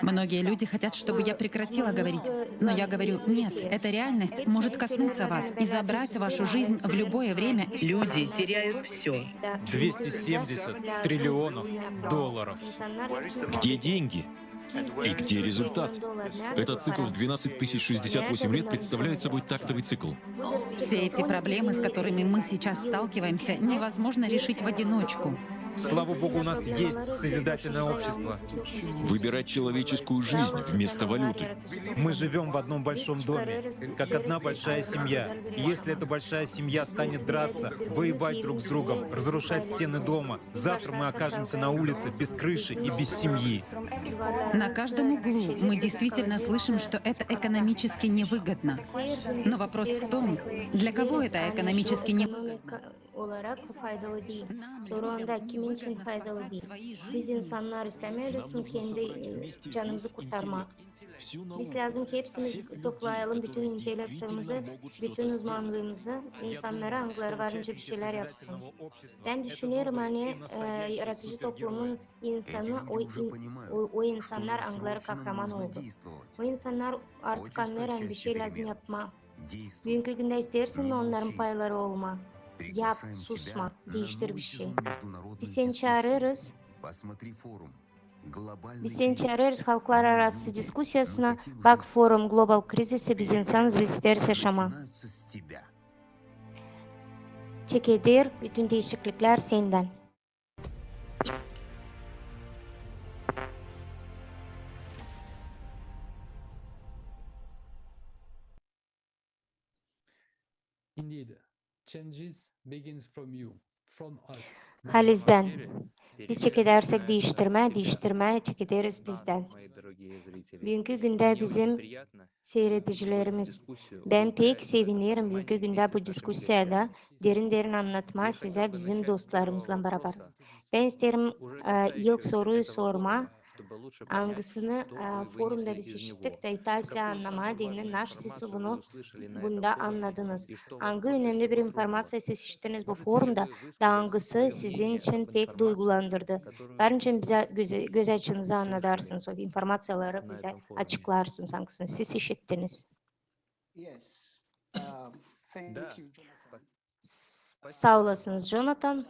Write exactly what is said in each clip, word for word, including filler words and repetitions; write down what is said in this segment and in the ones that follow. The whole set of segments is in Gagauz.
Многие люди хотят, чтобы я прекратила говорить, но я говорю: нет, эта реальность может коснуться вас и забрать вашу жизнь в любое время. Люди теряют все. Двести семьдесят триллионов долларов. Где деньги? И где результат? Этот цикл в двенадцать тысяч шестьдесят восемь лет представляет собой тактовый цикл. Все эти проблемы, с которыми мы сейчас сталкиваемся, невозможно решить в одиночку. Слава Богу, у нас есть созидательное общество. Выбирать человеческую жизнь вместо валюты. Мы живём в одном большом доме, как одна большая семья. И если эта большая семья станет драться, воевать друг с другом, разрушать стены дома, завтра мы окажемся на улице без крыши и без семьи. На каждом углу мы действительно слышим, что это экономически невыгодно. Но вопрос в том, для кого это экономически невыгодно. Olarak faydalı değil. Soru onda kimin için faydalı değil? Biz insannar istämeeriz mi kendi, e, canımızı kurtarmaa? Biz lääzım ki hepsimiz toplayalım bütün intellektimizi, bütün uzmanlıımızı, insannara, angıları varınca bir şeylär yapsın. Bän düşünerim, ani, e, yaradıcı toplumun insanı o, o, o insannar, angıları kahraman oldu. O insannar artık annêêr, ani bir şey lääzım yapmaa. Büünkü gündä isteersin mi onnarın payları olmaa? Yap, susma, diiştir bir şey. Biz seni çaarêrız. Biz seni çaarêrız halklararası diskusiyasına. Bak, forum "Global krizisi: biz insanız, biz isteeriz yaşamaa". Çekeder bütün diişikliklär sendän. Indeed, changes begins from you, from us. Halizdän, biz çekedärsek diiştirmää, diiştirmää çekederiz bizdän. Büünkü gündä bizim siiredicilerimiz, bän pek sevinerim büünkü gündä bu diskusiyada derin-derin annatmaa sizä, bizim dostlarımızlan barabar. Bän isteerim, e, ilk soruyu sormaa, angısını, e, forumda biz işittik da, itaa islää annamaa deyni, naşey siz bunu bunda annadınız. Angı önemli bir informaţiya siz işittiniz bu forumda, da angısı sizin için pek duygulandırdı? Var nicä bizä göz, göz açınızı annadarsınız, o informaţiyaları bizä açıklarsınız, angısını siz işittiniz? Saa olasınız, Jonatan.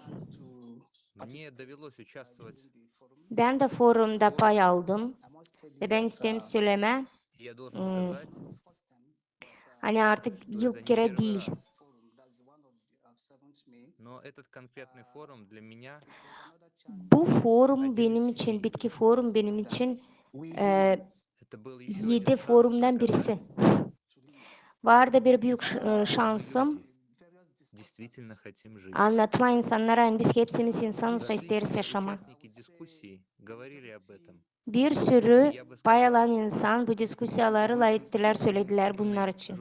Bän dä forumda pay aldım. Da bän isteerim sölemää, ani artık ilk kerä diil. Bu forum benim için, bitki forum benim için, e, edi forumdan birisi. Var da bir büük ş-, e, şansım annatmaa insannara, ani biz hepsimiz insanız da isteeriz yaşamaa. Bir sürü pay alan insan bu diskusiyaları lafettilär, söledilär bunnar için.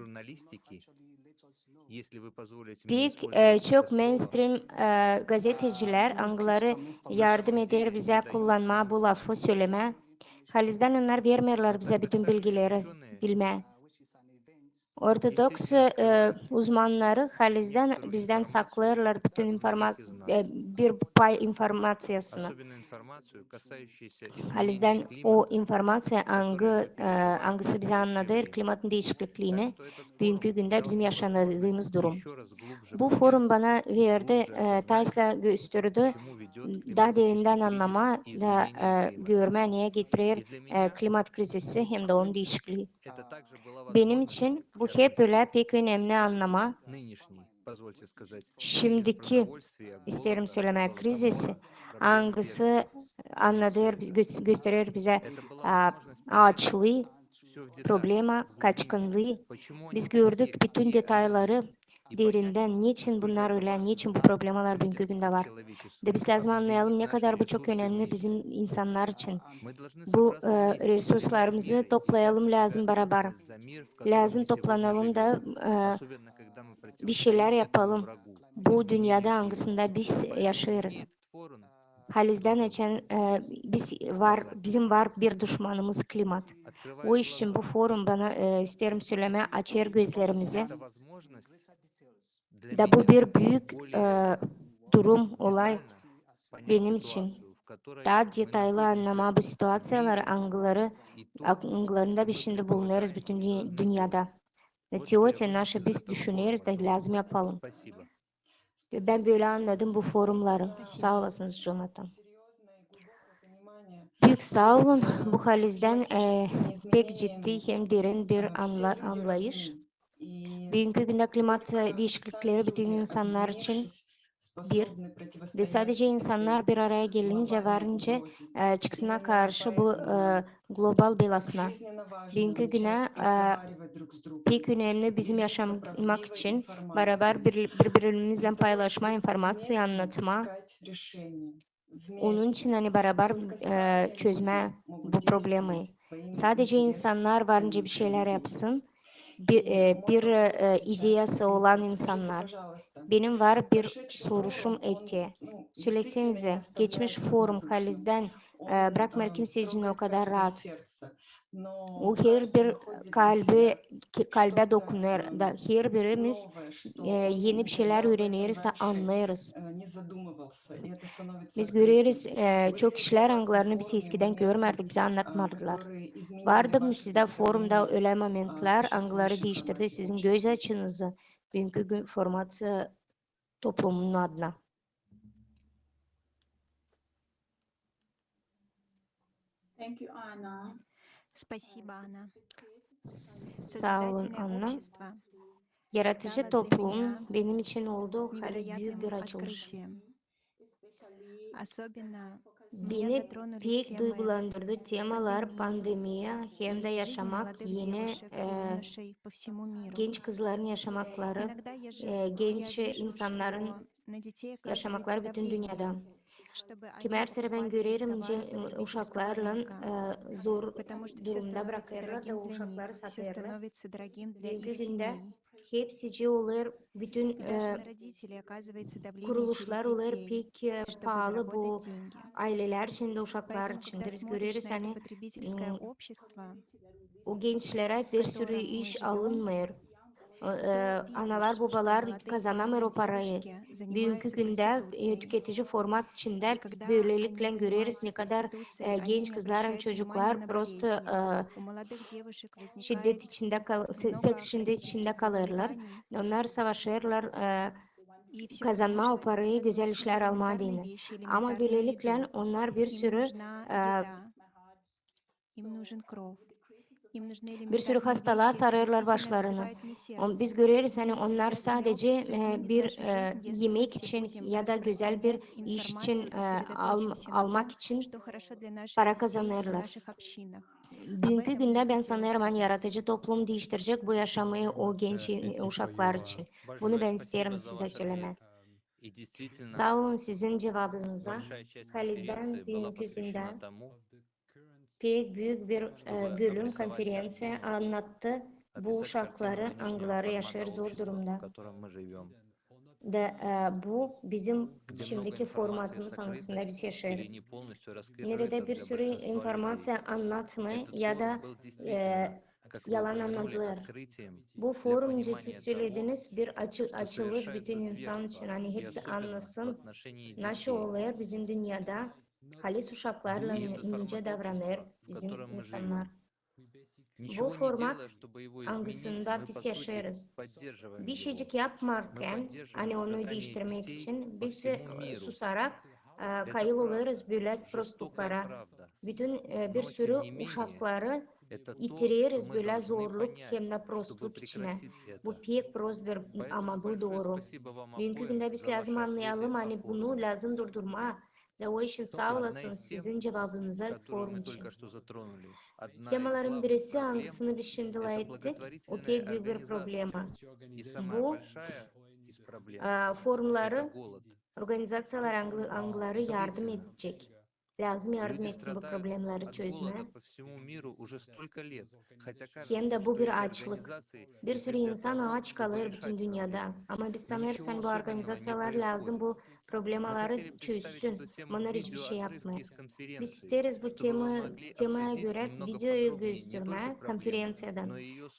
Pek, e, çok mainstream, e, gazetecilär, angıları yardım eder bizä kullanmaa bu lafı sölemää. Halizdän onnar vermeerlär bizä bütün bilgileri bilmää. Ortodoks, e, uzmannarı halizdän bizdän saklêêrlar bütün informa-, e, bir pay informaţiyasını. Halizdän o informaţiya, angı, e, angısı bizä annadêr klimatın diişikliini, büünkü gündä bizim yaşadıımız durum. Bu forum bana verdi, e, taa islää gösterdi, taa derindän annamaa da, e, görmää, neyä getirer, e, klimat krizisi hem dä onun diişiklii. Benim için bu hep ölä pek önemli annamaa. Şindiki, isteerim sölemää, krizisi, angısı annadêr, gö-, gösterer bizä, a, aaçlıı, problema, kaçkınlıı. Biz gördük bütün detayları derindän, neçin bunnar ölä, neçin bu problemalar büünkü gündä var. Da biz lääzım annayalım, ne kadar bu çok önemli bizim insannar için. Bu, e, resurslarımızı toplayalım lääzım barabar. Lääzım toplanalım da, e, bir şeylär yapalım bu dünnedä, angısında biz yaşêêrız. Halizdän açan, e, biz var, bizim var bir duşmanımız klimat. O iş için bu forum bana, e, isteerim sölemää, açêr gözlerimizi. Da bu bir büük, e, durum, olay benim için. taa detaylı annamaa bu situaţiyaları, angıları, angılarında biz şindi bulunêrız bütün dü-, dünnedä. Ve teoriya naşı biz düşüneriz da lääzım yapalım. Bän bölä annadım bu forumları. Saa olasınız, Jonatan. Büük saa olun. Bu halizdän, e, pek ciddi hem derin bir anla-, anlayış. Büünkü gündä klimat, e, diişiklikleri bütün insannar için bir. Ve sadece insannar bir araya gelincä, varınca, e, çıksınnar karşı bu, e, global belasına. Büünkü günä, e, pek önemli bizim yaşamak için barabar bir, biri-birimizlän paylaşmaa, informaţiya annatmaa. Onun için, ani barabar, e, çözmää bu problemayı. Sadece insannar varınca bir şeylär yapsın, bir, e, bir, e, ideyası olan insannar. Benim var bir soruşum, Eti. Söläseniz, geçmiş forum halizdän, e, brakmêêr kimseyi o kadar raat. O herbir kalbi, ki-, kalbä dokunêr da herbirimiz, e, eni bir şeylär üüreneriz da annêêrız. Biz göreriz, e, çok işlär, angılarını biz eskidän görmärdik, bizä annatmadılar. Vardı mı sizdä forumda ölä momentlär, angıları diiştirdi sizin göz açınızı büünkü gün format, e, toplumunun adına? Saa olun, Anna. Yaratıcı toplum benim için oldu haliz büük bir açılış. Beni pek duygulandırdı temalar pandemiya hem dä yaşamak eni, e, genç kızların yaşamakları, e, genç insannarın yaşamakları bütün dünnedä. Kimär sıra bän görerim, nicä, e, uşaklarlan, e, zor durumda brakêrlar da o uşakları satêrlar. Büünkü gündä hepsicii olêr, bütün, e, kuruluşlar olêr pek, e, paalı bu aylelär için dä uşaklar için dä. Biz göreriz, ani, m, o gençlerä bir sürü iş alınmêêr. E, analar, bobalar kazanamêêr o parayı. Büünkü gündä, e, tüketici format içindä böleliklän göreriz, ne kadar, e, genç kızlar hem çocuklar prosto, e, şiddet içindä kal-, se-, seks şiddet içindä kalêrlar. Onnar savaşêrlar, e, kazanmaa o parayı, gözäl işlär almaa deyni. Ama böleliklän onnar bir sürü, e, bir sürü hastalıa sarêrlar başlarını. On-, biz göreriz, ani onnar sadece, e, bir, e, imäk için ya da gözäl bir iş için, e, al-, almak için para kazanêrlar. Büünkü gündä bän sanêrım, ani yaratıcı toplum diiştirecek bu yaşamayı o genç in-, uşaklar için. Bunu bän isteerim sizä sölemää. Saa olun sizin cuvabınıza. Halizdän büünkü gündä pek büük bir, e, bölüm konferenţiya annattı bu uşakları, angıları yaşêêr zor durumda. Da, e, bu bizim şindiki formatımız, angısında biz yaşêêrız. Neredä bir sürü informaţiya annatmêêr ya da, e, yalan annadılêr. Bu forum, nicä siz sölediniz, bir açı-, açılış bütün insan için, ani hepsi annasın, naşı olêr bizim dünnedä, halis uşaklarlan nicä davranêr bizim insannar. Bu format, angısında biz yaşêêrız. Bir şeycik yapmarkan, ani onu diiştirmäk için, biz, e, susarak, e, kayıl olêrız bölä prostluklara. Bütün, e, bir sürü uşakları itireriz bölä zorluk hem dä prostluk içinä. Bu pek prost bir, ama bu dooru. Büünkü gündä biz lääzım annayalım, ani bunu lääzım durdurmaa. Da o için saa olasınız sizin cuvabınıza forum için. Temaların birisi, angısını biz şindi lafettik, o pek büük bir problema. Bu, e, forumları, organizaţiyalar, angı-, angıları yardım edecek. Lääzım yardım etsin bu problemleri çözmää. Hem dä bu bir açlık. Bir sürü insan aaç kalêr bütün dünnedä. Ama biz sanêrız, ani bu organizaţiyalar lääzım bu problemaları çözsün. Bunnar hiç bir şey yapmêêr. Biz isteeriz bu tema, temaya görä video göstermää konferenţiyadan.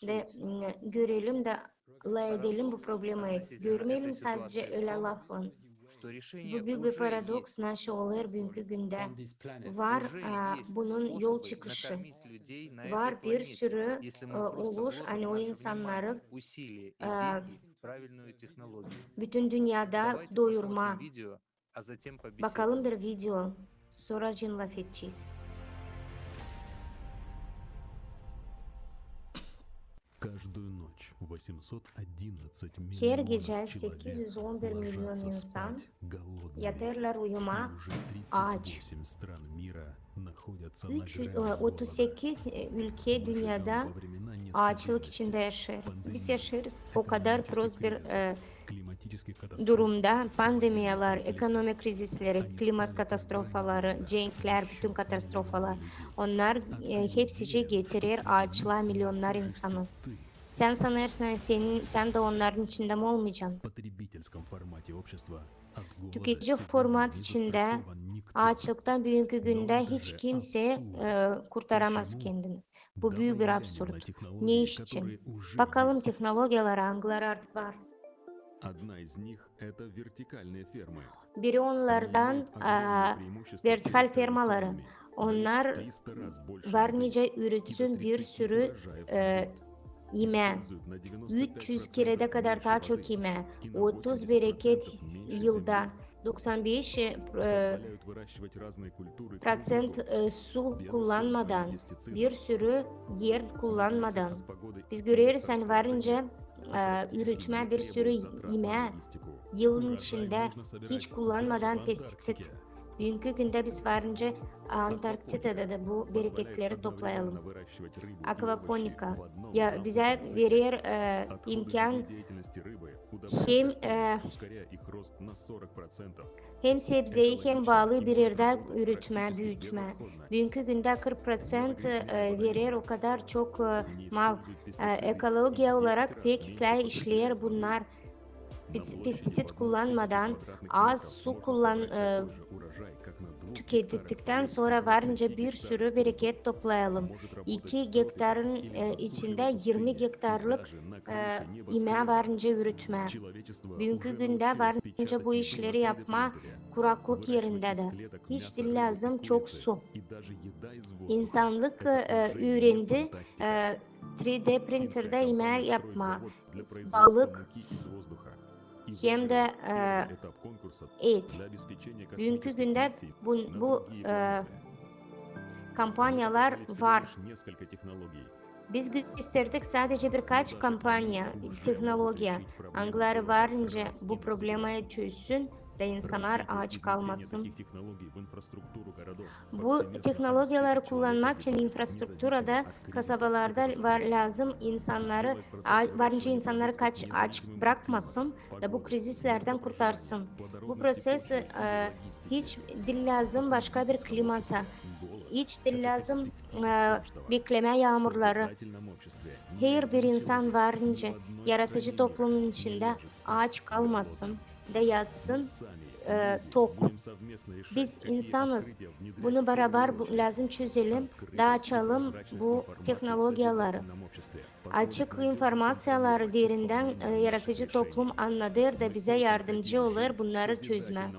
Da, m, görelim da lafedelim bu problemayı. Görmeyelim sadecä ölä lafın. Bu büük bir paradoks, nasıl olêr büünkü gündä. Var, e, bunun yol çıkışı. Var bir sürü, e, uluş, ani o insannarı, e, bütün dünnedä doyurma. Bakalım bir video, sora acın lafedecez. Her gecä sekiz üz on bir milyon insan yatêrlar uyumaa aaç. Üç, e, otuz sekiz, e, ülke dünnedä aaçlık içindä yaşêêr. Biz yaşêêrız o kadar prost bir, e, durumda: pandemiyalar, ekonomik krizisleri, klimat katastrofaları, cenklär, bütün katastrofalar. Onnar, e, hepsicii getirer aaçlaa milyonnar insanı. Sän sanêrsın, sän dä onnarın içindä mi olmayacan? Tüketici format içindä aaçlıktan büünkü gündä hiç kimsey, e, kurtaramaz kendini. Bu büük bir absurd. Ne iş için? Bakalım tehnologiyalara, angıları artık var. Biri onnardan, e, vertikal fermaları. Onnar var nicä üretsün bir sürü, e, imää. Üç üz keredä kadar taa çok imää. Otuz bereket yılda. Doksan beş, e, proţent, e, su kullanmadan, bir sürü er kullanmadan. Biz göreriz, ani var nicä, e, üretmää bir sürü imää yılın içindä hiç kullanmadan pestiţit. Büünkü gündä biz var nicä Antarktidada da bu bereketleri toplayalım. Akvaponika. Ya, bizä verer, e, imkan hem, e, hem sebzeyi, hem balıı bir erdä üretmää, büütmää. Büünkü gündä kırk proţent, e, verer o kadar çok, e, mal. E, ekologiya olarak pek islää işleer bunnar. Pes-, pestiţit kullanmadan, az su kullan-, e, tükettikten sora var nicä bir sürü bereket toplayalım. İki gektarın, e, içindä irmi gektarlık, e, imää var nicä üretmää. Büünkü gündä var nicä bu işleri yapmaa kuraklık erindä dä. Hiç diil lääzım çok su. İnsanlık, e, üürendi, e, tri D printerdä imää yapmaa, balık hem dä, e, et. Büünkü gündä bu, bu, e, kompaniyalar var. Biz gösterdik sadecä birkaç kompaniya, tehnologiya, angıları var nicä bu problemayı çözsün da insannar aaç kalmasın. Bu tehnologiyaları kullanmak için infrastrukturada, kasabalarda var lääzım insannarı, a-, var nicä insannarı kaç aaç brakmasın da bu krizislerdän kurtarsın. Bu proţes, e, hiç diil lääzım başka bir klimata, hiç diil lääzım, e, beklemää yaamurları. Herbir insan var nicä yaradıcı toplumun içindä aaç kalmasın da yatsın, e, tok. Biz insanız, bunu barabar bu, lääzım çözelim da açalım bu tehnologiyaları. Açık informaţiyaları derindän, e, yaradıcı toplum annadêr da bizä yardımcı olêr bunnarı çözmää.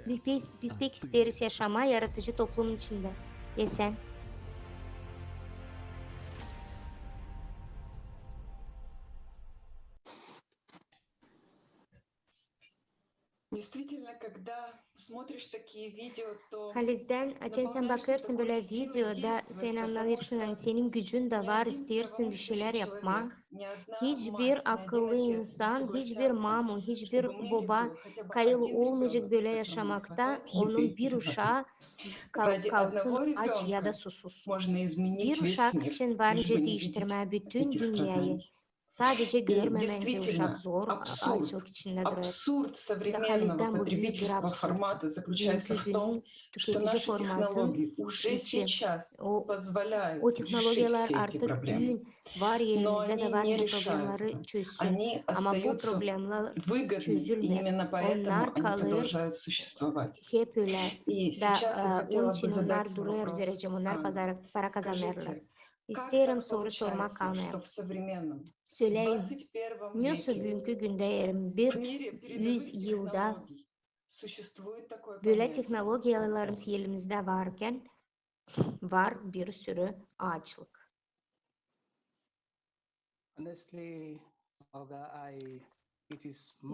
Biz pek, biz pek isteeriz yaşamaa yaradıcı toplumun içindä. Esen. Halizdän, açan sän bakêrsın bölä video da sän annêêrsın, ani senin gücün dä var, isteersin bir şeylär yapmaa. Hiçbir akıllı insan, hiçbir mamu, hiçbir boba kayıl olmayacek bölä yaşamakta, onun bir uşaa kal-, kalsın aaç ya da susuz. Bir uşak için var nicä diiştirmää bütün dünneyä. Sadecä görmemää, nicä uşak zor, aaçlık içindä durêr. Da halizdän bu büük bir absurd. Büünkü günün tüketici formatın işi. O, o tehnologiyalar artık büün var, elimizdä dä var bu problemleri çözsün. Ama bu problemlär çözülmeer. Onnar kalêr hep ölä. Da, e, onun için onnar durêr, zerä onnar para kazanêrlar. İsteerim soru sormaa kalmêêr. Söläyin, nesoy büünkü gündä, irmi bir üz yılda Bölä tehnologiyalarımız elimizdä varkan, var bir sürü aaçlık.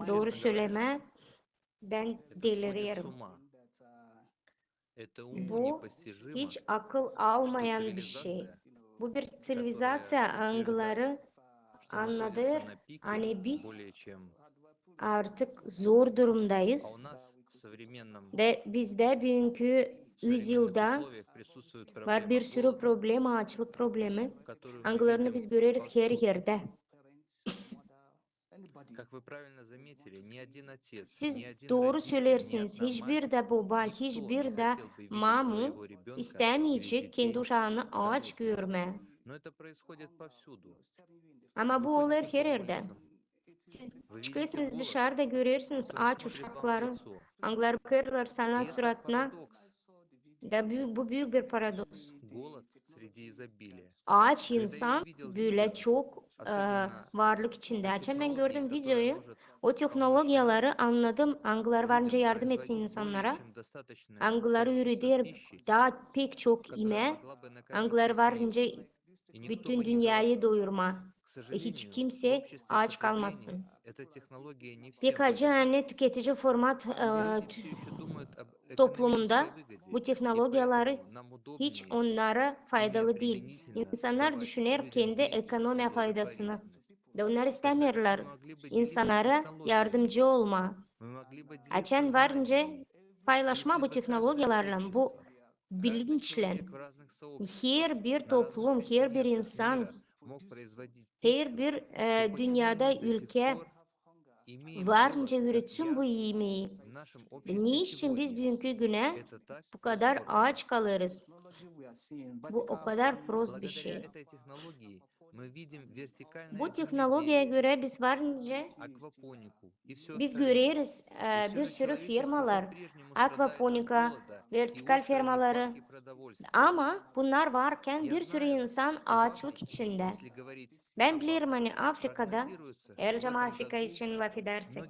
Dooru sölemää, bän delirerim. Bu hiç akıl almayan bir şey. Bu bir ţivilizaţiya, angıları annadêr, ani biz artık zor durumdayız. Da bizdä büünkü üz yılda var bir sürü problema, aaçlık problemi, angılarını biz göreriz her erdä. Siz dooru söleersiniz, hiçbir dä boba, hiçbir dä mamu istämeyecek kendi uşaanı aaç görmää. Ama bu olêr her erdä. Siz çıkêrsınız dışarı da görersiniz aaç uşakları, angıları bakêrlar sana suratına. Da bu büük bir paradoks. Aaç insan bölä çok varlık içindä. Açan bän gördüm videoyu, o tehnologiyaları annadım, angıları var nicä yardım etsin insannara, angıları üüreder taa pek çok imää, angıları var nicä bütün dünneyä doyurmaa. Hiç kimsey aaç kalmasın. Pek acı, ani tüketici format toplumunda bu tehnologiyaları hiç onnara faydalı diil. İnsannar düşüner kendi ekonomiya faydasını. Da onnar istämeerlär insannara yardımcı olmaa. Açan var nicä paylaşmaa bu tehnologiyalarlan, bu bilinçlän, her bir toplum, her bir insan, her bir dünneedä ülkä var nicä üüretsin bu imeyi. Neçin biz büünkü günä bu kadar aaç kalêrız? Bu o kadar prost bir şey. Bu tehnologiyaya görä biz var nicä, biz göreriz bir sürü fermalar, akvaponika, vertikal fermaları. Ama bunnar varkan bir sürü insan aaçlık içindä. Bän bilerim, ani Afrikada, eer cam Afrika için lafedärsäk,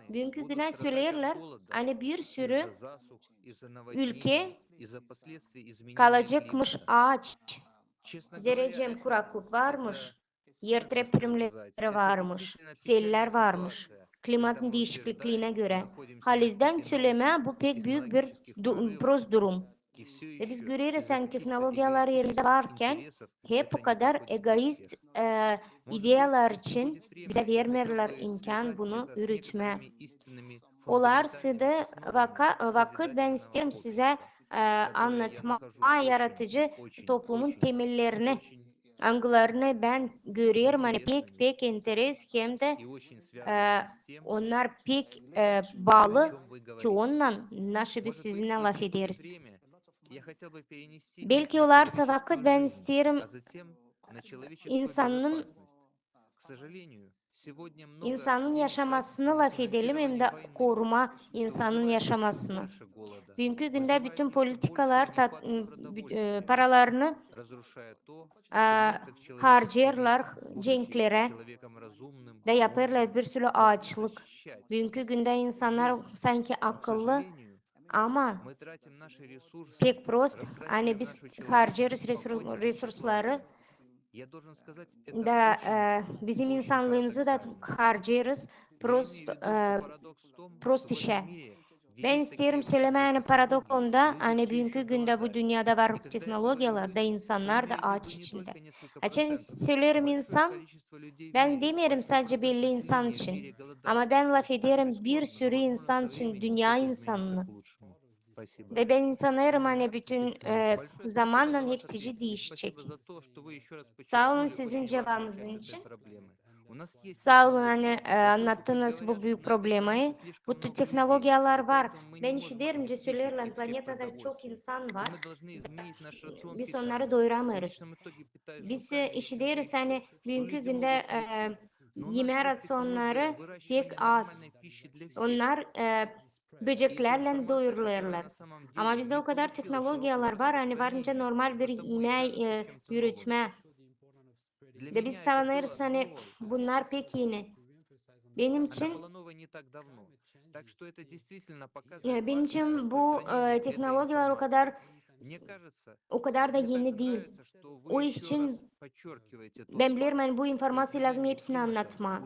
büünkü günä söleerlär, ani bir sürü ülke kalacekmış aaç. Zerä cam kuraklık varmış, erdepremleri varmış, seller varmış, klimatın diişikliinä görä. Halizdän sölemää, bu pek büük bir prost durum. Da biz göreriz, ani tehnologiyalar elimizdä varkan, hep o kadar egoist ideyalar için bizä vermeerlär imkan bunu üüretmää. Olarsa da vakıt bän isteerim sizä annatmaa yaradıcı toplumun temellerini, angılarını bän görerim, ani pek, pek interes, hem dä onnar pek baalı ki onunnan, naşı biz sizinnän lafederiz. Belki olarsa vakıt, bän isteerim insanın insanın yaşamasını lafedelim, hem dä korumaa insanın yaşamasını. Büünkü gündä bütün politikalar paralarını harcêêrlar cenklerä da yapêrlar bir sürü aaçlık. Büünkü gündä insannar sanki akıllı, ama pek prost, ani biz harcêêrız resursları da bizim insanlıımızı da harcêêrız prost, prost işä. Bän isteerim sölemää, ani paradoks onda, ani büünkü gündä bu dünnedä var tehnologiyalar da insannar da aaç içindä. Açan söleerim insan, bän demeerim sadecä belli insan için, ama bän lafederim bir sürü insan için, dünnä insanını. Da bän inanêrım, ani bütün zamannan hepsicii diişecek. Saa olun sizin cevabınız için. Saa olun, ani annattınız bu büük problemayı. Bu tehnologiyalar var. Bän işiderim, nicä söleerlär, planetada çok insan var. Biz onnarı doyuramêêrız. Biz işideriz, ani büünkü gündä imää raţionnarı pek az. Onnar böceklärlän doyurulêrlar. Ama bizdä o kadar tehnologiyalar var, ani var nicä normal bir imää üretmää. Da biz sanêrız, ani bunnar pek eni. Benim için E, benim için bu e, tehnologiyalar o kadar o kadar da eni diil. O iş için bän bilerim, ani bu informaţiyayı lääzım hepsinä annatmaa.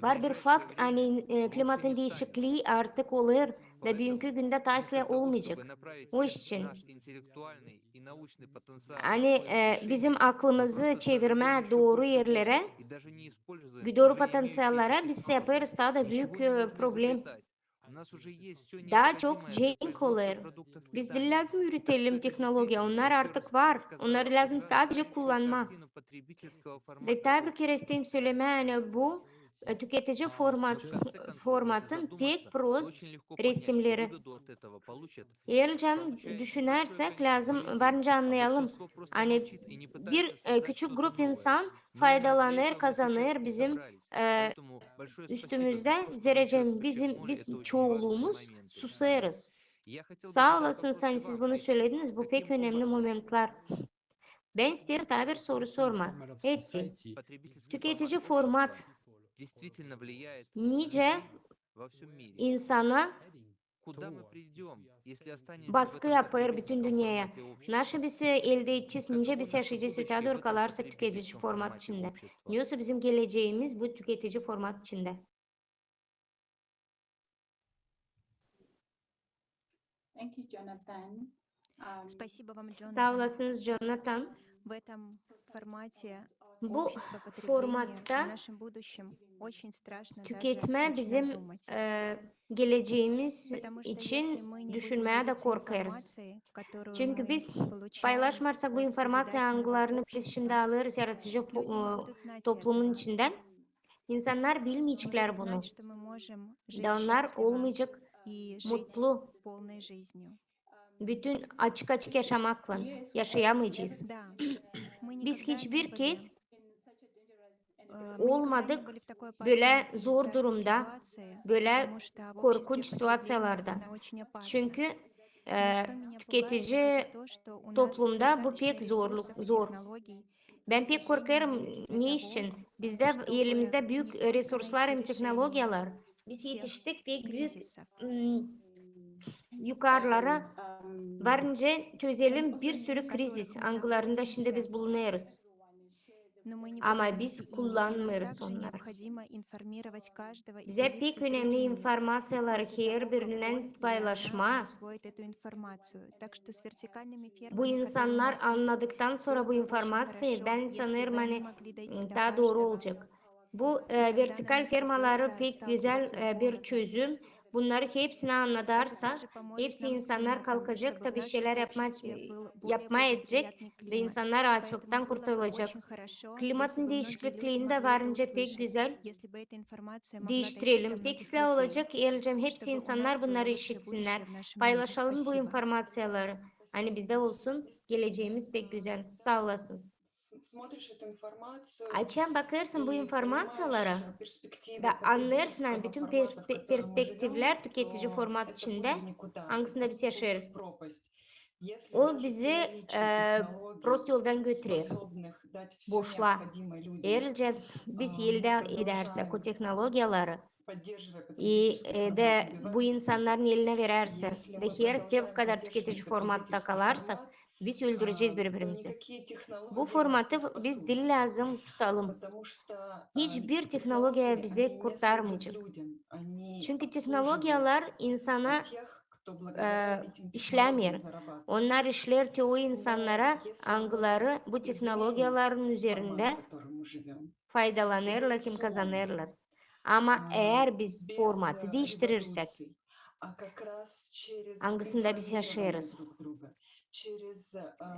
Var bir fakt, ani e, klimatın diişiklii artık olêr da büünkü gündä taa islää olmayacek. O iş için ani e, bizim aklımızı çevirmää dooru erlerä, dooru potenţiallara biz yapêrız taa da büük e, problem. Taa çok cenk olêr. Biz diil lääzım üretelim tehnologiya, onnar artık var. Onnarı lääzım sadece kullanmaa. Da taa bir kerä isteerim sölemää, ani bu e, tüketici format, formatın pek prost resimneri. Eercäm düşünärsäk, lääzım var nicä annayalım, ani bir e, küçük grup insan faydalanêr, kazanêr bizim e, üstümüzdä, zerä bizim, biz çoulumuz susêrız. Saa olasınız, ani siz bunu sölediniz, bu pek önemli momentlar. Bän isteerim taa bir soru sormaa. Hepsi. Tüketici format nicä insana baskı yapêr bütün dünneyä? Naşı biz eldä edecez, nicä biz yaşayacez ötää dooru kalarsak tüketici format içindä? Ne olsun bizim geleceemiz bu tüketici format içindä? Saa olasınız, Jonathan. Bu formatta tüketmää bizim e, geleceemiz için düşünmää dä korkêrız. Çünkü biz paylaşmarsak bu informaţiyayı, angılarını biz şindi alêrız yaradıcı toplumun içindä, insannar bilmeyeceklär bunu. Da onnar olmayacek mutlu. Bütün açık-açık yaşamaklan yaşayamayacez. Biz hiçbir ket olmadık bölä zor durumda, bölä korkunç situaţiyalarda. Çünkü e, tüketici toplumda bu pek zorluk, zor. Bän pek korkêrım, ne için? Bizdä elimizdä büük resurslar hem tehnologiyalar. Biz etiştik pek büük m, yukarılara. Var nicä çözelim bir sürü krizis, angılarında şindi biz bulunêrız. Ama biz kullanmêêrız onnarı. Bizä pek önemli informaţiyaları herbirinnän paylaşmaa. Bu insannar annadıktan sora bu informaţiyayı, bän sanêrım, ani taa dooru olacek. Bu e, vertikal fermaları pek gözäl e, bir çözüm. Bunnarı hepsini annadarsak, hepsi insannar kalkacek da bir şeylär yapmaa, yapmaa edecek da insannar aaçlıktan kurtulacek. Klimatın diişikliklerini dä var nicä pek gözäl diiştirelim. Pek islää olacek, eercäm hepsi insannar bunnarı işitsinnär. Paylaşalım bu informaţiyaları. Ani bizdä olsun geleceemiz pek gözäl. Saa olasınız. Açan bakêrsın bu informaţiyalara da annêêrsın, ani bütün per- pe- perspektivlär tüketici format içindä, angısında biz yaşêêrız, o bizi e, prost yoldan götürer boşluğa. Eercäm biz eldä edärsek o tehnologiyaları, i e, dä bu insannarın elinä verärsek, dä her te kadar tüketici formatta kalarsak, biz öldürecez biri-birimizi. Bu formatı biz diil lääzım tutalım. Hiçbir tehnologiya bizi kurtarmayacek. Çünkü tehnologiyalar insana e, işlämeer. Onnar işleer te o insannara, angıları bu tehnologiyaların üzerindä faydalanêrlar hem kazanêrlar. Ama eer biz formatı diiştirirsek, angısında biz yaşêêrız,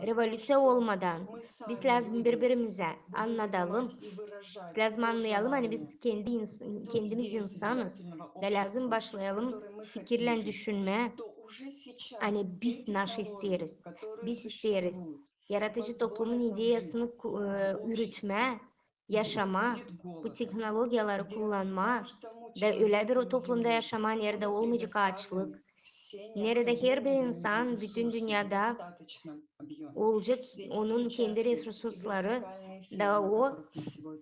revolüţiya olmadan biz lääzım biri-birimizä annadalım. Biz lääzım annayalım, ani biz kendi ins- kendimiz insanız da lääzım başlayalım fikirlän düşünmää, ani biz naşı isteeriz. Biz isteeriz yaratıcı toplumun ideyasını ku- e, ürütmää, yaşamaa, bu tehnologiyaları kullanmaa da ölä bir o toplumda yaşamaa, neredä olmayacek aaçlık, neredä herbir insan bütün dünnedä olacek, onun kendi resursları, da o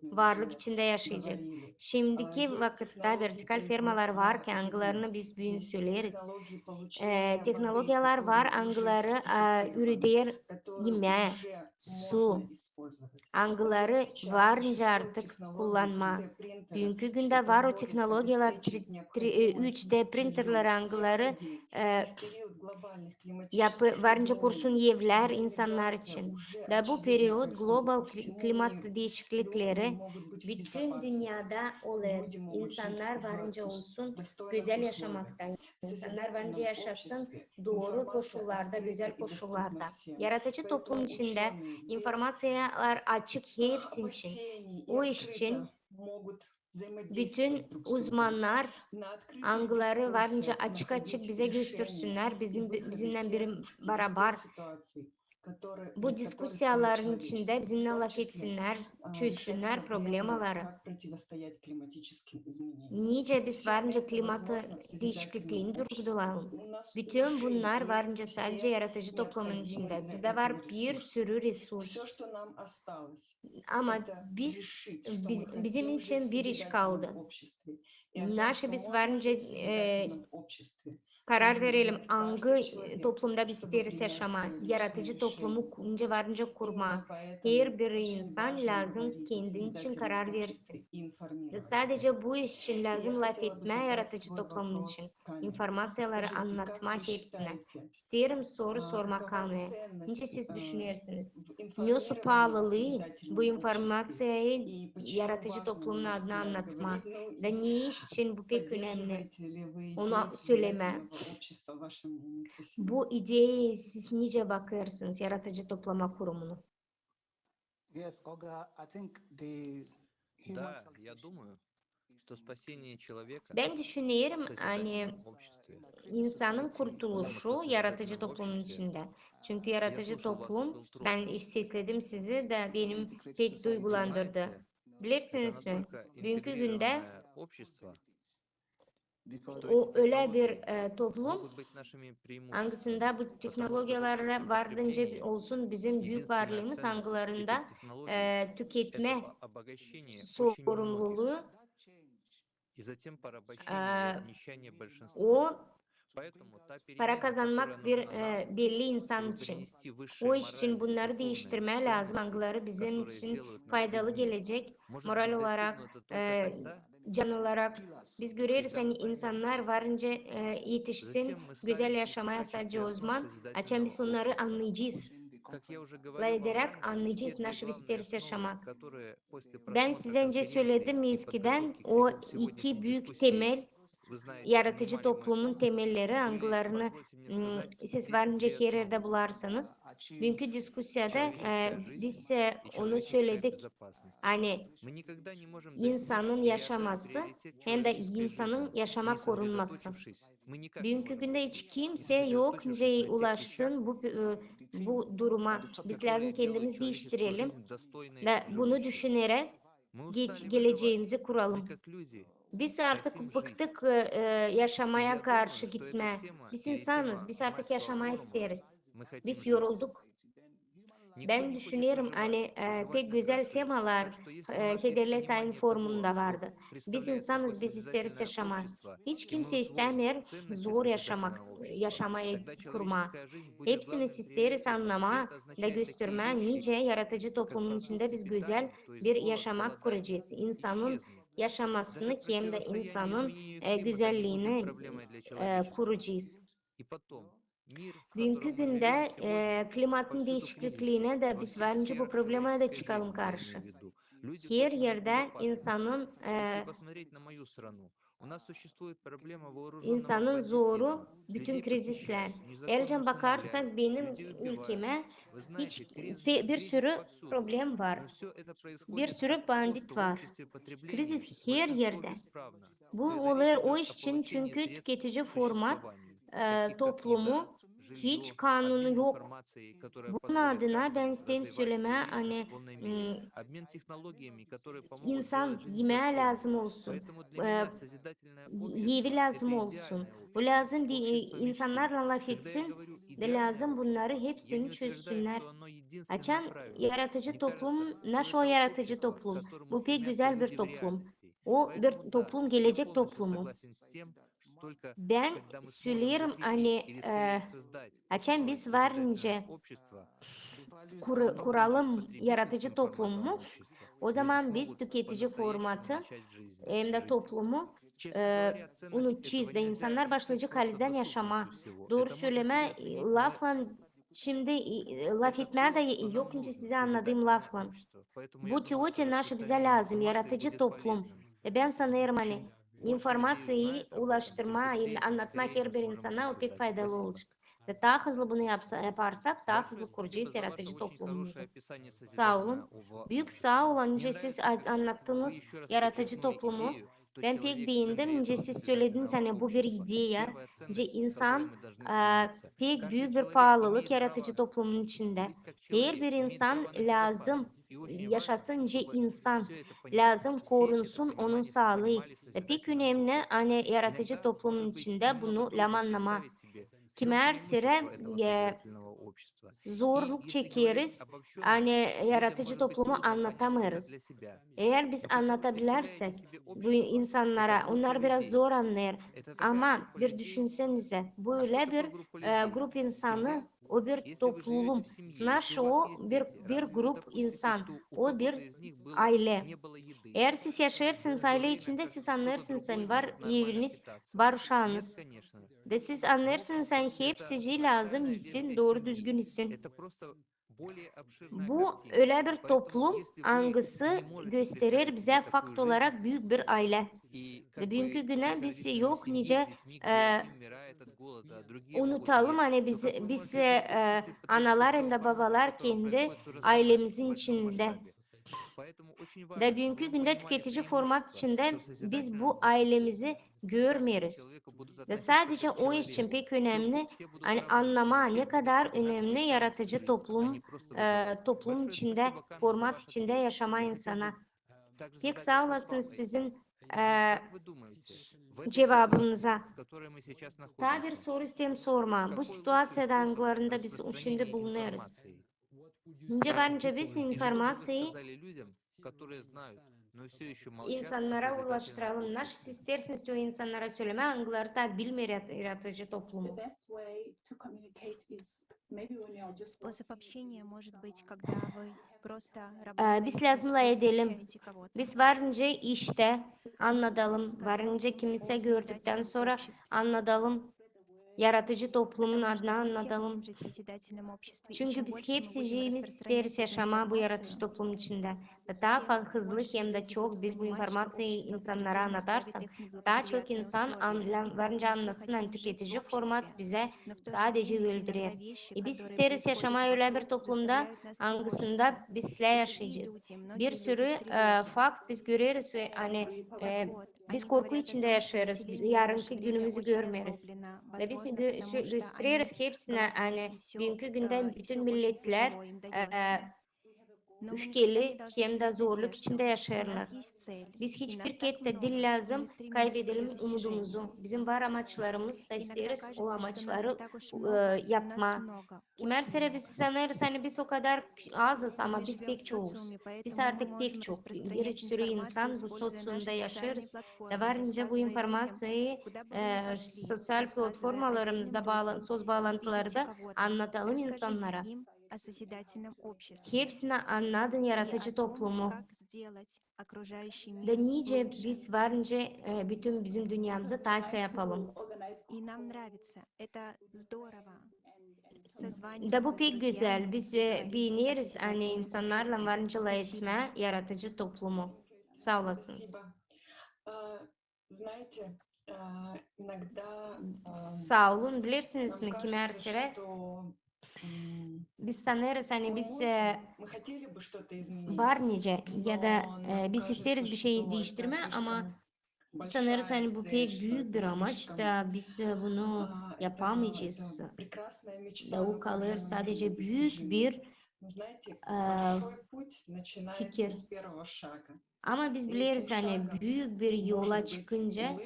varlık içindä yaşayacek. Şindiki vakıtta vertikal fermalar var ki, angılarını biz büün söleeriz. E, tehnologiyalar var, angıları e, üreder imää, su, angıları varınca artık kullanma. Büünkü gündä var o tehnologiyalar, tri- tri- e, üç D printerleri, angıları e, yapı varınca kursun evlär insannar için. Da bu period global kli- klimat diişiklikleri bütün dünnedä olêr. İnsannar varınca olsun gözäl yaşamakta. İnsannar varınca yaşasın dooru koşullarda, gözäl koşullarda. Yaradıcı toplum içindä informaţiyalar açık hepsi için. O iş için bütün uzmannar, angıları varınca açık-açık bizä göstersinnär, bizim, bizimnän biri barabar bu diskusiyaların içindä bizimnän lafetsinnär, çözsünnär problemaları. Nicä biz varınca klimat diişikliklerini durdulalım. Bütün bunnar varınca sadecä yaradıcı toplumun içindä. Bizdä var bir sürü resurs. Ama biz, biz, bizim için bir iş kaldı. Naşı biz varınca e, karar verelim, angı toplumda biz isteeriz yaşamaa, yaradıcı toplumu ku- nicä varınca kurmaa. Herbir insan lääzım kendin için karar versin. Da sadecä bu iş için lääzım lafetmää yaradıcı toplumun için, informaţiyaları annatmaa hepsinä. İsteerim soru sormaa kanuya. Nicä siz düşünersiniz? Ne su paalılıı bu informaţiyayı yaradıcı toplumun adına annatmaa? Da ne iş için bu pek önemli? Onu sölemää. Bu ideyayı siz nicä bakêrsınız, yaradıcı topluma kurumunu? Yes, Olga, I think the human salvation is in criticism. Bän düşünerim, ani insanın kurtuluşu yaradıcı toplumun içindä. Çünkü yaradıcı toplum, bän iş sesledim sizi da benim pek duygulandırdı. Bilersiniz mi? Büünkü gündä o ölä bir e, toplum, angısında bu tehnologiyalar varınca olsun bizim büük varlıımız, angılarında e, tüketmä sorumluluu, e, o para kazanmak bir e, belli insan için. O iş için bunnarı diiştirmää lääzım, angıları bizim için faydalı gelecek, moral olarak, e, can olarak. Biz göreriz, ani insannar varınca e, etişsin gözäl yaşamaya sadecä o zaman, açan biz onnarı annayacez. Lafederäk annayacez, naşı biz isteeriz yaşamaa. Bän sizä öncä söledim eskidän, o iki büük temel, yaradıcı toplumun temelleri, angılarını m, siz varınca her erdä bularsanız. Büünkü diskusiyada e, biz e, onu söledik. Ani insanın yaşaması hem dä insanın yaşamaa korunması. Büünkü gündä hiç kimsä yok nicä ulaşsın bu e, bu duruma. Biz lääzım kendimiz diiştirelim da bunu düşüneräk geç, gelecämizi kuralım. Biz artık bıktık e, e, yaşamaya karşı gitmää. Biz insanız, biz artık yaşamaa isteeriz. Biz yorulduk. Bän düşünerim, ani e, pek gözäl temalar e, Hederlä Sayın forumunda vardı. Biz insanız, biz isteeriz yaşamaa. Hiç kimsä istämeer zor yaşamak, yaşamayı kurmaa. Hepsimiz isteeriz annamaa da göstermää, nicä yaradıcı toplumun içindä biz gözäl bir yaşamak kuracez. İnsanın yaşamasını hem dä insanın e, gözälliini e, kuracez. Büünkü gündä e, klimatın diişiklikliinä dä biz varınca bu problemaya da çıkalım karşı. Her erdä insanın e, insanın zoru, bütün krizislär. Herçan bakarsak, benim ülkemä hiç pe- bir sürü problem var. Bir sürü bandit var. Krizis her erdä. Bu olêr o iş için, çünkü tüketici format e, toplumu hiç kanunu yok. Bunun adına bän isteerim sölemää, ani insan imää lääzım olsun. Evi lääzım olsun. Bu lääzım insannarlan lafetsin da lääzım bunnarı hepsini çözsünnär. Açan yaratıcı toplum, naşo yaratıcı toplum. Bu pek gözäl bir toplum. O bir toplum, gelecek toplumu. Bän söleerim, ani açan biz var nicä kuralım yaratıcı toplumu, o zaman biz tüketici formatı hem dä toplumu unutacez da insannar başlayacek halizdän yaşamaa. Dooru sölemää, laflan şindi lafetmää dä yok nicä sizi annadayım laflan. Bu teoriya naşı bizä lääzım, yaratıcı toplum. Da bän sanêrım, ani informaţiyayı ulaştırmaa hem annatmaa herbir insana o pek faydalı olacek. Da taa hızlı bunu yaparsak, taa hızlı kuracez yaratıcı toplumumuzu. Saa olun. Büük saa olun, nicä siz annattınız yaratıcı toplumu. Bän pek beendim, nicä siz sölediniz, ani bu bir ideya, nicä insan pek büük bir paalılık yaratıcı toplumun içindä. Herbir insan lääzım yaşasın nicä insan, lääzım korunsun onun saalıı. Da pek önemli, ani yaratıcı toplumun içindä bunu lääzım annamaa. Kimärserä zorluk çekeriz, ani yaratıcı toplumu annatamêêrız. Eer biz annatabilersek bu insannara, onnar biraz zor annêêr. Ama bir düşünsänizä, bu ölä bir grup insanı, o bir toplum, naşı o bir grup insan, o bir aylä. Eer siz yaşêêrsınız aylä içindä, siz annêêrsınız, ani var eviniz, var uşaanız. Da siz annêêrsınız, ani hepsicii lääzım isin, dooru-düzgün isin. Bu ölä bir toplum, angısı gösterer bizä fakt olarak büük bir aylä. Da büünkü günä biz yok nicä unutalım, ani biz, biz analar hem dä babalar kendi aylemizin içindä. Da büünkü gündä tüketici format içindä biz bu aylemizi görmeeriz. Da sadecä o iş için pek önemli, ani annamaa, ne kadar önemli yaratıcı toplum, toplum içindä, format içindä yaşamaa insana. Pek saa olasınız sizin cevabınıza. Taa bir soru isteerim sormaa. Bu situaţiyada, angılarında biz şindi bulunêrız. Nicä var nicä biz informaţiyayı insannara ulaştıralım. Naşı siz isteersiniz o insannara sölemää, angıları taa bilmeer yaratıcı toplumu. Способ общения может быть, когда вы просто работаете. Biz lääzım lafedelim. Biz var nicä iştä annadalım, var nicä kimisä gördüktän sora annadalım. Yaratıcı toplumun adına annadalım. Çünkü biz hepsicimiz isteeriz yaşamaa bu yaratıcı toplumun içindä. Taa hızlı hem dä çok biz bu informaţiyayı insannara annatarsak, taa çok insan var nicä annasın, ani tüketici format bizä sadecä öldürer. E biz isteeriz yaşamaa ölä bir toplumda, angısında biz islää yaşayacez. Bir sürü fakt biz göreriz, ani biz korku içindä yaşêêrız, yarınkı günümüzü görmeeriz. Da biz göstereriz hepsinä, ani büünkü gündä bütün milletlär üfkeli hem dä zorluk içindä yaşêêrlar. Biz hiçbir kerä diil lääzım kaybedelim umudumuzu. Bizim var amaçlarımız da isteeriz o amaçları yapmaa. Kimär serä biz sanêrız, ani biz o kadar azız, ama biz pek çoyuz. Biz artık pek çok. Bir sürü insan bu soţiumda yaşêêrız. Da var nicä bu informaţiyayı soţial platformalarımızda, söz baalantıları da annatalım insannara. Hepsinä annadın yaratıcı toplumu. Da nicä biz var nicä bütün bizim dünnemizi taa islää yapalım. Da bu pek gözäl. Biz beeneriz, ani insannarlan var nicä lafetmää yaratıcı toplumu. Saa olasınız. Saa olun. Bilersiniz mi, kimär serä biz sanêrız, ani biz var nicä ya da biz isteeriz bir şey diiştirmää, ama Sanêrız, ani bu pek büük bir amaç da biz, e, bunu yapamayacez. Da o kalêr sadecä büük bir, e, fikir. Ama biz bileriz, ani büük bir yola çıkınca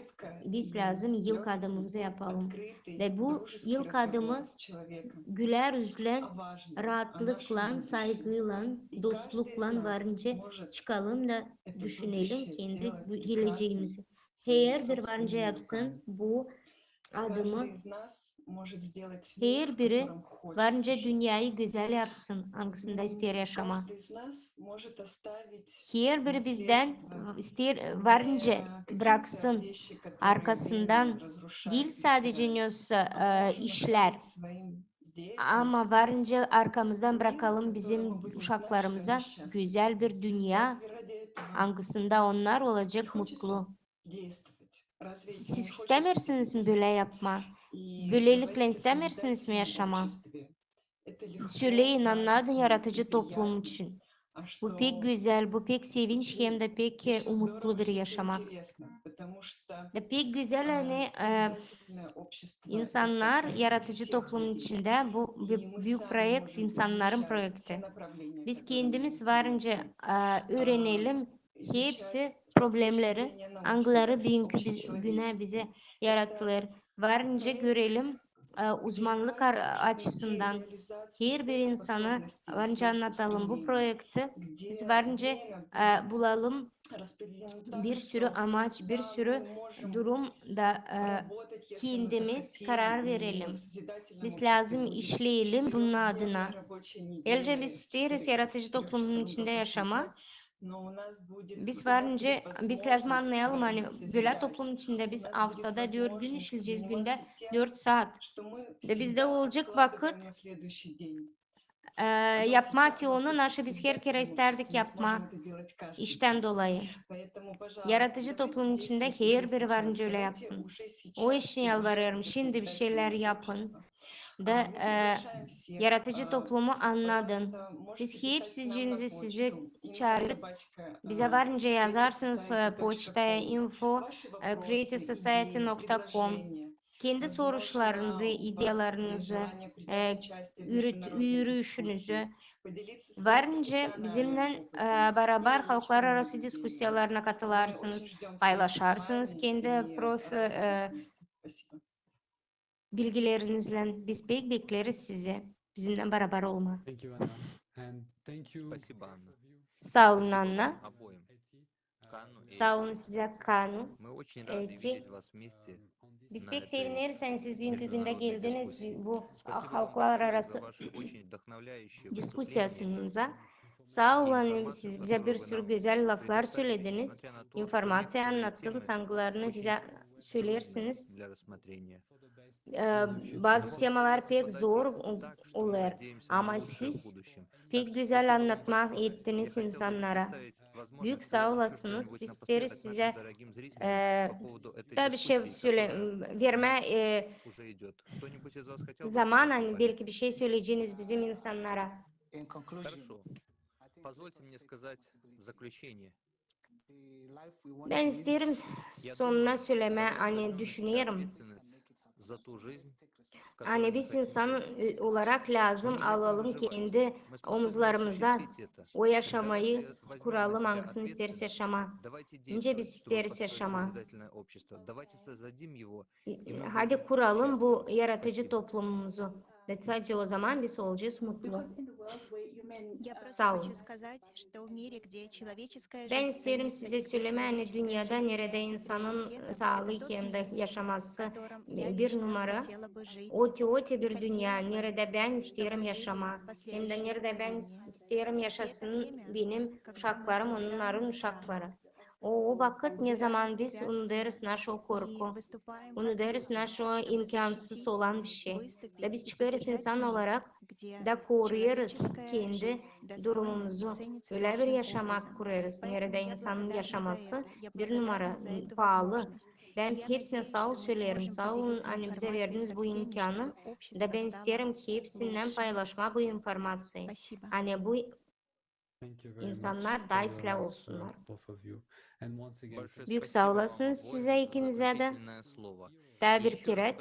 biz lääzım ilk adımımızı yapalım. Da bu ilk adımı güler üzlän, raatlıklan, saygıylan, dostluklan varınca çıkalım da düşünelim kendi bu geleceemizi. Herbiri varınca yapsın bu adımı. Herbiri varınca dünneyayı gözäl yapsın, angısında isteer yaşamaa. Herbiri bizdän isteer, varınca braksın arkasından diil sadecä ne olsa, e, işlär, ama varınca arkamızdan brakalım bizim uşaklarımıza gözäl bir dünneya, angısında onnar olacek mutlu. Siz istämeersiniz mi bölä yapmaa? Bölelikle istämeersiniz mi yaşamaa? Söleyin, annadın yaratıcı toplum için. Bu pek gözäl, bu pek sevinç hem dä pek, e, umutlu bir yaşamak. Da pek gözäl, ani, e, insannar yaratıcı toplumun içindä, bu bü-, büük proekt, insannarın proekti. Biz kendimiz varınca, e, üürenelim hepsi problemleri, angıları büünkü biz-, günä bizä yaratılêr. Varınca görelim, e, uzmanlık ar-, açısından herbir insana varınca annadalım bu proekti. Biz varınca, e, bulalım bir sürü amaç, bir sürü durum da, e, kendimiz karar verelim. Biz lääzım işleyelim bunun adına. Elbetçä biz isteeriz yaratıcı toplumun içindä yaşamaa. Biz varınca, biz lääzım annayalım, ani bölä toplumun içindä biz aftada dört gün işleyecez, gündä dört saat. Da bizdä olacek vakıt, e, yapmaa te onu, naşı biz her kerä istärdik yapmaa iştän dolayı. Yaratıcı toplumun içindä herbiri varınca ölä yapsın. O için yalvarêrım, şindi bir şeylär yapın. Da, e, yaratıcı toplumu annadın. Biz hepsicinizi sizi çaarêrız. Bizä varınca yazarsınız, e, poçtaya info, e, creative society nokta com. Kendi soruşlarınızı, ideyalarınızı, e, üüret-, üürüyüşünüzü. Varınca bizimnän, e, barabar halklararası diskusiyalarına katılarsınız, paylaşarsınız kendi profi-, e, bilgilerinizlän. Biz pek bekleriz sizi bizimnän barabar olmaa. Saa olun, Anna. Saa olun sizä, Kanu, Eti. Biz pek sevineriz, ani siz büünkü gündä geldiniz bu halklararası diskusiyasınıza. Saa olun, ani siz bizä bir sürü gözäl laflar sölediniz, informaţiya annattınız, angılarını bizä söleersiniz. E, bazı temalar pek zor o-, olêr, ama siz pek gözäl annatma ettiniz insannara. Büük saa olasınız. Biz isteeriz sizä, e, da bir şey sölä-, vermää, e, zaman, ani belki bir şey söleyeceniz bizim insannara. Bän isteerim sonuna sölemää, ani düşünerim, ani biz insan, e, olarak lääzım alalım kendi omuzlarımıza o yaşamayı kuralım, angısını isteeriz yaşamaa. Nicä biz isteeriz yaşamaa. Hadi kuralım bu yaratıcı toplumumuzu. Da sadecä o zaman biz olacez mutlu. Saa olun. Bän isteerim sizä sölemää, ani dünnedä, neredä insanın saalıı hem dä yaşaması bir numara, ote-ote bir dünnä, neredä bän isteerim yaşamaa, hem dä neredä bän isteerim yaşasın benim uşaklarım, onnarın uşakları. O, o vakıt, ne zaman biz unudêrız naşı o korku, unudêrız naşı o imkânsız olan bir şey. Da biz çıkêrız insan olarak da koruyêrız kendi durumumuzu. Ölä bir yaşamak kurêrız, neredä insanın yaşaması bir numara, paalı. Bän hepsinä saa ol söleerim. Saa olun, ani bizä verdiniz bu imkânı. Da bän isteerim hepsinnän paylaşmaa bu informaţiyayı. Ani bu insannar daa islää olsunnar. Büük saa olasınız sizä ikinizä dä. Taa bir kerä,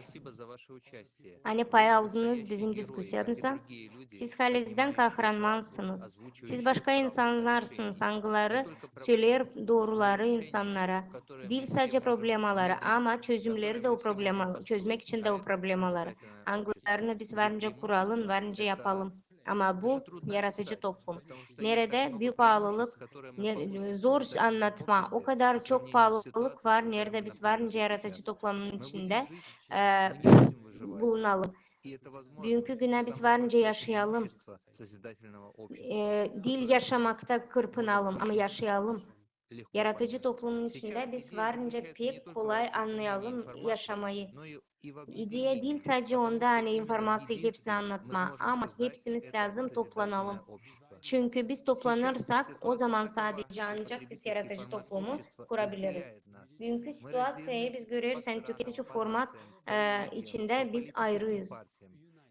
ani pay aldınız bizim diskusiyamıza. Siz halizdän kahramanısınız. Siz başka insannarsınız, angıları söleer dooruları insannara. Diil sade problemaları, ama çözümleri dä o problema, çözmäk için dä o problemaları. Angılarını biz var nicä kuralım, var nicä yapalım. Ama bu yaradıcı toplum, neredä büük paalılık, ne, zor annatmaa, o kadar çok paalılık var, neredä biz var nicä yaradıcı toplumun içindä e, bulunalım. Büünkü günä biz var nicä yaşayalım. E, diil yaşamakta kırpınalım, ama yaşayalım. Yaradıcı toplumun içindä biz var nicä pek kolay annayalım yaşamayı. İdeya diil sade onda, ani informaţiyayı hepsinä annatmaa, ama hepsimiz lääzım toplanalım. Çünkü biz toplanırsak, o zaman sadecä ancak biz yaradıcı toplumu kurabiliriz. Büünkü situaţiyayı biz göreriz, ani tüketici format e, içindä biz ayırıyız.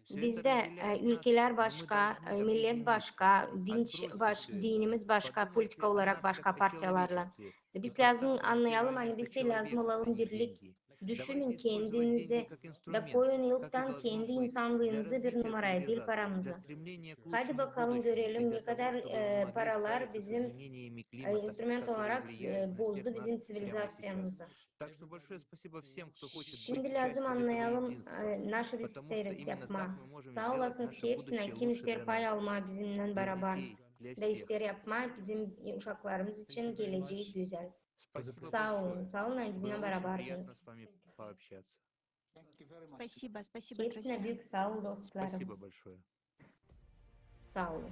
Bizdä e, ülkelär başka, e, millet başka, dinç baş-, dinimiz başka, politika olarak başka partiyalarlan. Biz lääzım annayalım, ani biz lääzım olalım birlik. Düşünün kendinizi da koyun ilktan kendi insanlıınızı bir numaraya, diil paranızı. Hadi bakalım görelim, ne kadar e, paralar bizim e, instrument olarak e, bozdu bizim ţivilizaţiyamızı. Şindi lääzım annayalım, e, naşı biz isteeriz yapmaa. Saa olasınız hepsinä, kim isteer pay almaa bizimnän barabar da isteer yapmaa bizim uşaklarımız için gelecää gözäl. Saa olun, saa olun, ani bizimnän barabardınız. Hepsinä büük saa olun, dostlarım. Saa olun.